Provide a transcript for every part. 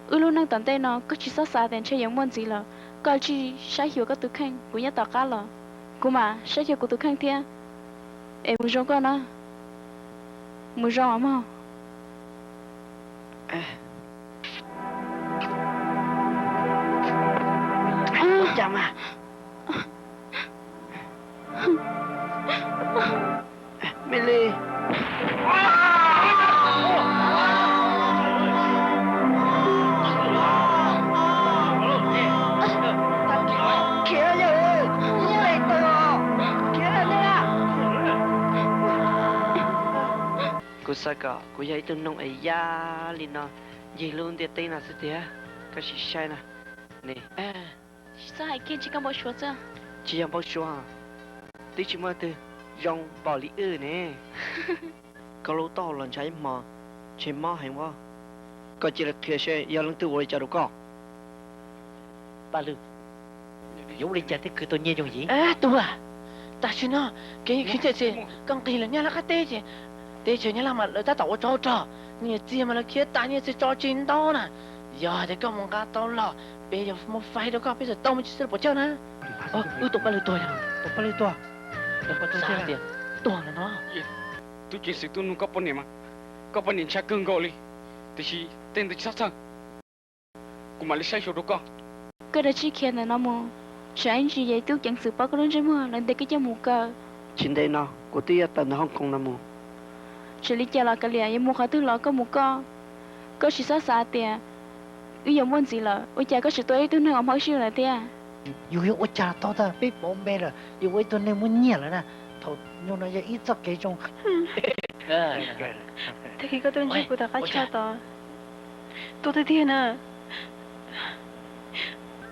Wb lub neej tom ntej no koj tsis txhob xav tias ntshe yuav muaj ntxiv lawm. Koj tsis saib xyuas koj tus kheej, kuv nyob tom qab los kuv mam saib xyuas kuv tus kheej thiab. Es mus zoo koj na. Mus zoo os mog. Me Lis. Khiav, khiav, khiav. Kuv xav kom kuv yog ib tug noog es yaj li no ncig lub ntiaj teb no xwb tiag. Koj sim saib na. Tsis txhob hais kiag, tsis koj npau suav xwb. Tsis yog npau suav, twb tsis muaj leej twg zoo npaum li wb ne. Koj lub taub hau los ntshav ib hmo, ntshe mob heev os. Koj cia li qhia seb yog leej twg ua li cas rau koj. Paj Lwm, yuav ua li cas thiaj khwv tau nyiaj yooj yim? Tuag, tam sim no kev khiv txem txim koj nqis lawm nyab laj qab teb ces teb chaws nyab laj mas lawv tab tom ua tsov rog, nyiaj txiag mas lawv khiav tas, nyiaj txiag tso tsis ntau na. Yog hais tias koj mus nqa tau los, peb yuav muab faib rau koj, peb txawm tau me ntsis xwb los puas chawj na. Wb tua Paj Lwm tuag yog? Tua Paj Lwm tuag? Xav tias tuag lawm no. Tub ceev xwm, tub nug koj poj niam mas, koj poj niam ntshai kawg nkaus li, tiam sis tej ntawd tsis txhob txhawj. Kuv mam li saib xyuas rau koj. Koj rov txij khiav ntawm no mus, tsam ib ntsis yog tub ceev xwm pom koj lub ntsej muag lawv ntes koj coj mus kaw. Tsis ntev no kuv twb yuav tawm ntawm Hong Kong no mus. Txawm li cas los kav liam, yuav mus qhov twg los koj mus koj. Koj tsis txhob xav tias wb yuav muaj ntxiv lawm, ua cas koj tseem tua ib tug neeg uas mob wb sij hawm lawm thiab? Yus yuav ua cas tau tas, peb pauv npe lawm, yus ua ib tug neeg muaj nyiaj lawm na. Thaum nyuag no yog ib txoj kev zoo. Tag kis koj tuaj ntsib kuv tom qab chaw tod, tuaj tiag tiag na.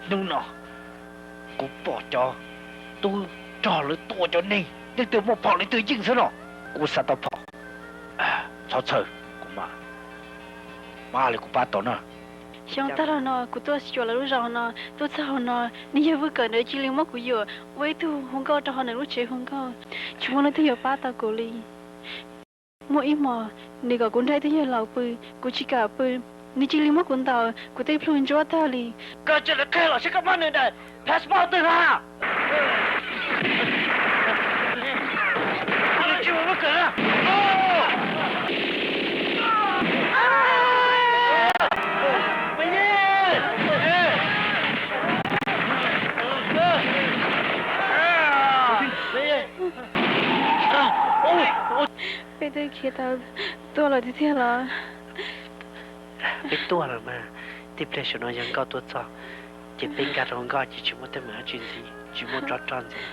Hnub no kuv pom cov tub rog lawv tua cov neeg, leej twg muaj phom leej twg yeej xwb no. Kuv xav tau phom. Txhob txhawj, kuv mam, mam li kuv pab tau na. Xyoo tag los no kuv tuaj xyuas lawv lub zos no, tuaj txog hauv no, nws yog Vwj Kawm ntawd cia li muab kuv yuam ua ib tug hu nkauj rau hauv nws lub tsev hu nkauj. Tsis muaj leej twg yuav pab tau kuv li. Muaj ib hmos nws kom kuv nrog ib tug yawg laus pw, kuv tsis kam pw, nws cia li muab kuv ntaus, kuv tej plhu ntsuab tag li. Koj cia li qhia los seb koj muab nws daim passport twg na. Peb twb khiav tau tuaj lawm tiag tiag los? Peb tuaj lawm mas, tib pliag saum no yog nkauj tuaj txog, ces peb nkag rau nkauj ces tsis muaj teeb meem dab tsi ntxiv, tsis muaj tsov rog ntxiv.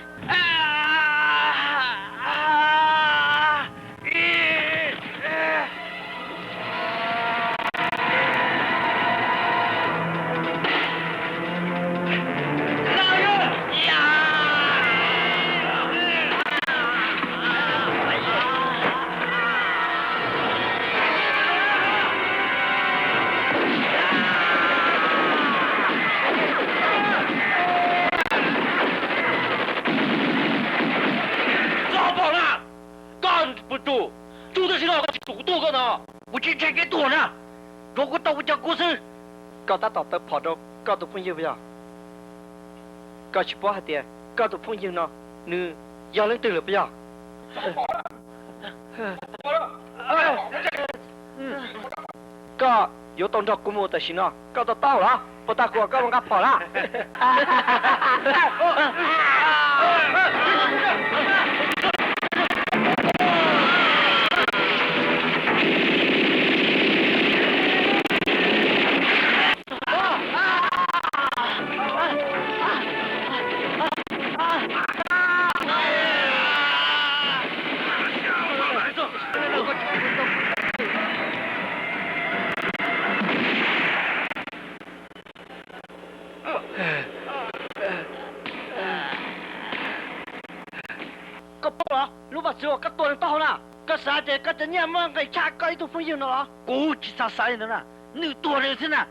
Txog pom na, koj pw tus, tus tam sim no koj tsis tus kuv tuaj koj no, kuv tsis ntshai kev tuag na, tsuav kuv tau kuv cov kub xwb. Koj tab tom taw phom rau koj tus phooj ywg puas yog? Koj tsis paub hais tias koj tus phooj ywg no nws yog leej twg lawm puas yog? Koj yuav tau nrog kuv mus tam sim no, koj to taub los puas tag kuv kom koj mus nqa phom na. Koj paub los lub vaj txwv uas koj tua nws taub hau na, koj xav tias koj cov nyiaj muaj nqis tshaj koj ib tug phooj ywg no los? Kuv tsis xav xav li ntawd na, nws tuag nws xwb na.